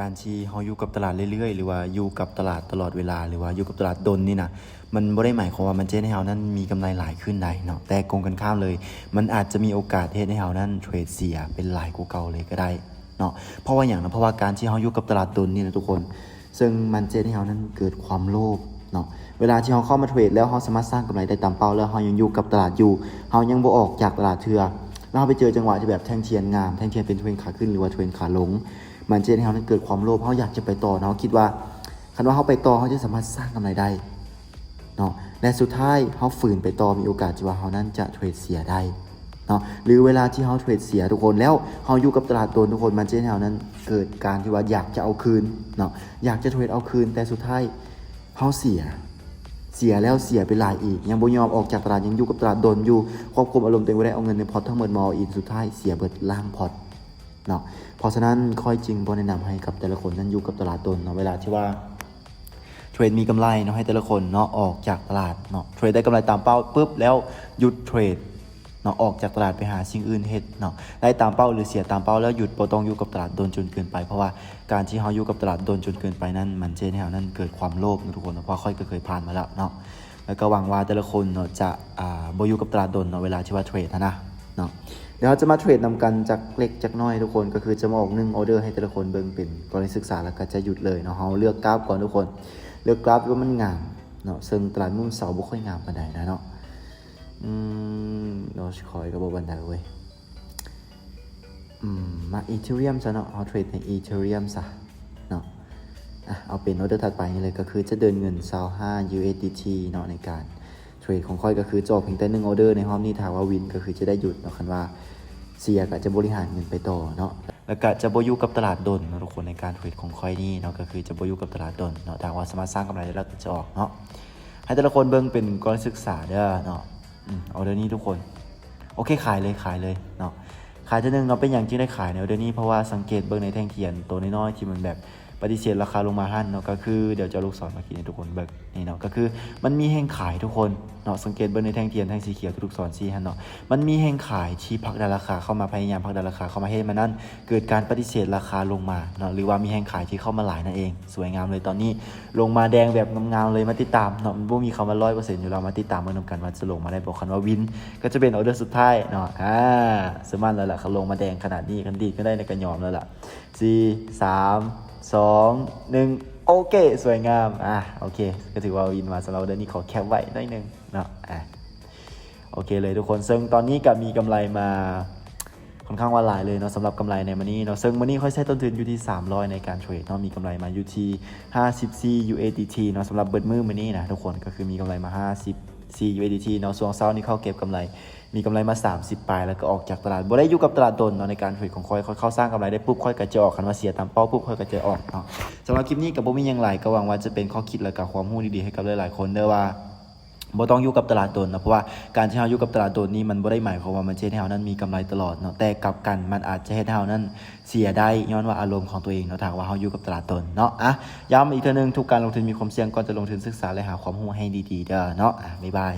ການທີ່ເຮົາຢູ່ກັບຕະຫຼາດເລື້ອຍໆ ຫຼືວ່າຢູ່ກັບຕະຫຼາດຕະຫຼອດເວລາ ຫຼືວ່າຢູ່ກັບຕະຫຼາດດົນນີ້ນະ ມັນບໍ່ໄດ້ໝາຍຄວາມວ່າມັນຈະເຮັດໃຫ້ເຮົານັ້ນມີກຳໄລຫຼາຍຂຶ້ນໄດ໋ເນາະ, ແຕ່ກົງກັນຂ້າມເລີຍ ມັນອາດຈະມີໂອກາດເຮັດໃຫ້ເຮົານັ້ນເທຣດເສຍເປັນຫຼາຍກວ່າເກົ່າເລີຍກໍໄດ້ເນາະ. ເພາະວ່າຫຍັງນະ? ເພາະວ່າການທີ່ເຮົາຢູ່ກັບຕະຫຼາດດົນນີ້ນະທຸກຄົນ ເຊິ່ງມັນຈະເຮັດໃຫ້ເຮົານັ້ນເກີດຄວາມໂລບເນາະ. ເວລາທີ່ເຮົາເຂົ້າມາເທຣດແລ້ວ ເຮົາສາມາດສ້າງກຳໄລໄດ້ຕາມເປົ້າ ແລ້ວເຮົາຍັງຢູ່ກັບຕະຫຼາດຢູ່ ເຮົາຍັງບໍ່ອອກຈາກຕະຫຼາດເທື່ອ ແລ້ວເຮົາໄປເຈີຈັງຫວະທີ່ແບບແທ່ງທຽນງາມ ແທ່ງທຽນເປັນເທຣນຂາຂຶ້ນ ຫຼືວ່າເທຣນຂາລົງ ມັນຈະເຮັດໃຫ້ເຮົານັ້ນເກີດຄວາມໂລບ ເຮົາຢາກຈະໄປຕໍ່ເນາະ ເຮົາຄິດວ່າ ຄັນວ່າເຮົາໄປຕໍ່ ເຮົາຈະສາມາດສ້າງກຳໄລໄດ້ເນາະ ແລະ ສຸດທ້າຍເຮົາຝືນໄປຕໍ່ ມີໂອກາດທີ່ວ່າເຮົານັ້ນຈະເທຣດເສຍໄດ້ເນາະ. ຫຼືເວລາທີ່ເຮົາເທຣດເສຍທຸກຄົນ ແລ້ວເຮົາຢູ່ກັບຕະຫຼາດດົນທຸກຄົນ ມັນຈະເຮັດໃຫ້ເຮົານັ້ນເກີດການທີ່ວ່າຢາກຈະເອົາຄືນເນາະ ຢາກຈະເທຣດເອົາຄືນ ແຕ່ສຸດທ້າຍເຮົາເສຍ ເສຍແລ້ວເສຍໄປຫຼາຍອີກ ຍັງບໍ່ຍອມອອກຈາກຕະຫຼາດ ຍັງຢູ່ກັບຕະຫຼາດດົນຢູ່ ຄວບຄຸມອາລົມຕົວເອງບໍ່ໄດ້ ເອົາເງິນໃນພອດທັງໝົດມາເອົາອິນ ສຸດທ້າຍເສຍເບິດລ້າງພອດ ເນາະ. ເພາະສະນັ້ນຂ້ອຍຈຶ່ງບໍ່ແນະນຳໃຫ້ກັບແຕ່ລະຄົນນັ້ນຢູ່ກັບຕະຫຼາດດົນເນາະ. ເວລາທີ່ວ່າເທຣດມີກຳໄລເນາະ ໃຫ້ແຕ່ລະຄົນເນາະອອກຈາກຕະຫຼາດເນາະ ເທຣດໄດ້ກຳໄລຕາມເປົ້າປຶບ ແລ້ວຢຸດເທຣດເນາະ ອອກຈາກຕະຫຼາດໄປຫາສິ່ງອື່ນເຮັດເນາະ ໄດ້ຕາມເປົ້າ ຫຼື ເສຍຕາມເປົ້າ ແລ້ວຢຸດ ບໍ່ຕ້ອງຢູ່ກັບຕະຫຼາດດົນຈົນເກີນໄປ ເພາະວ່າການທີ່ເຮົາຢູ່ກັບຕະຫຼາດດົນຈົນເກີນໄປນັ້ນ ມັນຈະເຮັດໃຫ້ເຮົານັ້ນເກີດຄວາມໂລບເນາະທຸກຄົນເນາະ ເພາະຂ້ອຍກໍເຄີຍຜ່ານມາແລ້ວເນາະ. ແລ້ວກໍຫວັງວ່າແຕ່ລະຄົນເນາະຈະ ອ່າ ບໍ່ຢູ່ກັບຕະຫຼາດດົນເນາະ ເວລາທີ່ວ່າເທຣດຫັ້ນນະເນາະ. ດຽວເຮົາຈະມາເທຣດນຳກັນຈັກເລັກຈັກນ້ອຍທຸກຄົນ ກໍຄືຈະມາອອກໜຶ່ງອໍເດີໃຫ້ແຕ່ລະຄົນເບິ່ງເປັນກໍລະນີສຶກສາ ແລ້ວກໍຈະຢຸດເລີຍເນາະ. ເຮົາເລືອກກຣາຟກ່ອນທຸກຄົນ ເລືອກກຣາຟທີ່ວ່າມັນງາມເນາະ ເຊິ່ງຕະຫຼາດມຸມເສົາບໍ່ຄ່ອຍງາມປານໃດນະເນາະ. ອືມ Dogecoin ກໍບໍ່ປານໃດເວີຍ. ອືມ ມາ Ethereum ຊະເນາະ ເຮົາເທຣດໃນ Ethereum ຊະເນາະ. ອ່ະ ເອົາເປັນອໍເດີຖັດໄປນີ້ເລີຍ ກໍຄືຈະເດີນເງິນຊາວຫ້າ USDT ເນາະ ໃນການເທຣດຂອງຂ້ອຍ ກໍຄືຈະອອກພຽງແຕ່ໜຶ່ງອໍເດີໃນຮອບນີ້ ຖ້າວ່າວິນກໍຄືຈະໄດ້ຢຸດເນາະ ຄັນວ່າເສຍກໍຈະບໍລິຫານເງິນໄປຕໍ່ເນາະ ແລ້ວກໍຈະບໍ່ຢູ່ກັບຕະຫຼາດດົນເນາະທຸກຄົນ ໃນການເທຣດຂອງຂ້ອຍນີ້ເນາະ ກໍຄືຈະບໍ່ຢູ່ກັບຕະຫຼາດດົນເນາະ ຖ້າຫາກວ່າສາມາດສ້າງກຳໄລໄດ້ແລ້ວກໍຈະອອກເນາະ. ໃຫ້ແຕ່ລະຄົນເບິ່ງເປັນກໍລະນີສຶກສາເດີເນາະ. ອືມ ອໍເດີນີ້ທຸກຄົນ ໂອເຄ ຂາຍເລີຍ ຂາຍເລີຍເນາະ ຂາຍເທື່ອໜຶ່ງເນາະ. ເປັນຫຍັງຈຶ່ງໄດ້ຂາຍໃນອໍເດີນີ້? ເພາະວ່າສັງເກດເບິ່ງໃນແທ່ງທຽນໂຕນ້ອຍໆ ທີ່ມັນແບບປະຕິເສດລາຄາລົງມາຫັ້ນເນາະ ກໍຄື ດຽວຈະເອົາລູກສອນມາຂີດໃຫ້ທຸກຄົນເບິ່ງນີ້ເນາະ ກໍຄືມັນມີແຮງຂາຍທຸກຄົນເນາະ. ສັງເກດເບິ່ງໃນແທ່ງທຽນ ແທ່ງສີຂຽວທີ່ລູກສອນຊີ້ຫັ້ນເນາະ ມັນມີແຮງຂາຍທີ່ຜັກດັນລາຄາເຂົ້າມາ ພະຍາຍາມຜັກດັນລາຄາເຂົ້າມາ ເຮັດໃຫ້ມັນນັ້ນເກີດການປະຕິເສດລາຄາລົງມາເນາະ ຫຼືວ່າມີແຮງຂາຍທີ່ເຂົ້າມາຫຼາຍນັ້ນເອງ. ສວຍງາມເລີຍ ຕອນນີ້ລົງມາແດງແບບງາມໆເລີຍ. ມາຕິດຕາມເນາະ ມັນບໍ່ມີຄຳວ່າຮ້ອຍເປີເຊັນຢູ່ແລ້ວ ມາຕິດຕາມເບິ່ງນຳກັນວ່າຈະລົງມາໄດ້ບໍ່. ຄັນວ່າວິນກໍຈະເປັນອໍເດີສຸດທ້າຍເນາະ. ອ່າ ເຊື່ອໝັ້ນແລ້ວລະ ຄັນລົງມາແດງຂະໜາດນີ້ ຄັນດີດຂຶ້ນໄດ້ນີ້ກໍຍອມແລ້ວລະ. ສີ່ ສາມ ສອງ ໜຶ່ງ ໂອເຄ ສວຍງາມ. ອ່າ ໂອເຄ ກໍຖືວ່າວິນມາສຳລັບອໍເດີນີ້ ຂໍແຄບໄວ້ໜ້ອຍໜຶ່ງເນາະ. ອ່າ ໂອເຄເລີຍທຸກຄົນ ເຊິ່ງຕອນນີ້ກໍມີກຳໄລມາ ຄ່ອນຂ້າງວ່າຫຼາຍເລີຍເນາະ ສຳລັບກຳໄລໃນມື້ນີ້ເນາະ. ເຊິ່ງມື້ນີ້ຂ້ອຍໃຊ້ຕົ້ນທຶນຢູ່ທີ່ສາມຮ້ອຍໃນການເທຣດເນາະ ມີກຳໄລມາຢູ່ທີ່ຫ້າສິບສີ່ USDT ເນາະ ສຳລັບເບິດມື້ມື້ນີ້ນະທຸກຄົນ ກໍຄືມີກຳໄລມາຫ້າສິບສີ່ USDT ເນາະ. ຊ່ວງເຊົ້ານີ້ເຂົ້າເກັບກຳໄລ ມີກຳໄລມາສາມສິບປາຍ ແລ້ວກໍອອກຈາກຕະຫຼາດ ບໍ່ໄດ້ຢູ່ກັບຕະຫຼາດດົນເນາະ. ໃນການເທຣດຂອງຂ້ອຍ ຂ້ອຍເຂົ້າສ້າງກຳໄລໄດ້ປຸບ ຂ້ອຍກໍຈະອອກ ຄັນວ່າເສຍຕາມເປົ້າປຸບ ຂ້ອຍກໍຈະອອກເນາະ. ສຳລັບຄລິບນີ້ກໍບໍ່ມີຫຍັງຫຼາຍ ກໍຫວັງວ່າຈະເປັນຂໍ້ຄິດ ແລ້ວກໍຄວາມຮູ້ດີໆໃຫ້ກັບຫຼາຍໆຄົນເດີວ່າ ບໍ່ຕ້ອງຢູ່ກັບຕະຫຼາດດົນເນາະ ເພາະວ່າການທີ່ເຮົາຢູ່ກັບຕະຫຼາດດົນນີ້ ມັນບໍ່ໄດ້ໝາຍຄວາມວ່າມັນຈະເຮັດໃຫ້ເຮົານັ້ນມີກຳໄລຕະຫຼອດເນາະ ແຕ່ກັບກັນມັນອາດຈະເຮັດໃຫ້ເຮົານັ້ນເສຍໄດ້ ຍ້ອນວ່າອາລົມຂອງຕົວເອງເນາະ ຖ້າຫາກວ່າເຮົາຢູ່ກັບຕະຫຼາດດົນເນາະ. ອ່ະ ຢ້ຳອີກເທື່ອໜຶ່ງ ທຸກການລົງທຶນມີຄວາມສ່ຽງ ກ່ອນຈະລົງທຶນສຶກສາ ແລະ ຫາຄວາມຮູ້ໃຫ້ດີໆເດີເນາະ. ອ່ະ ບາຍບາຍ.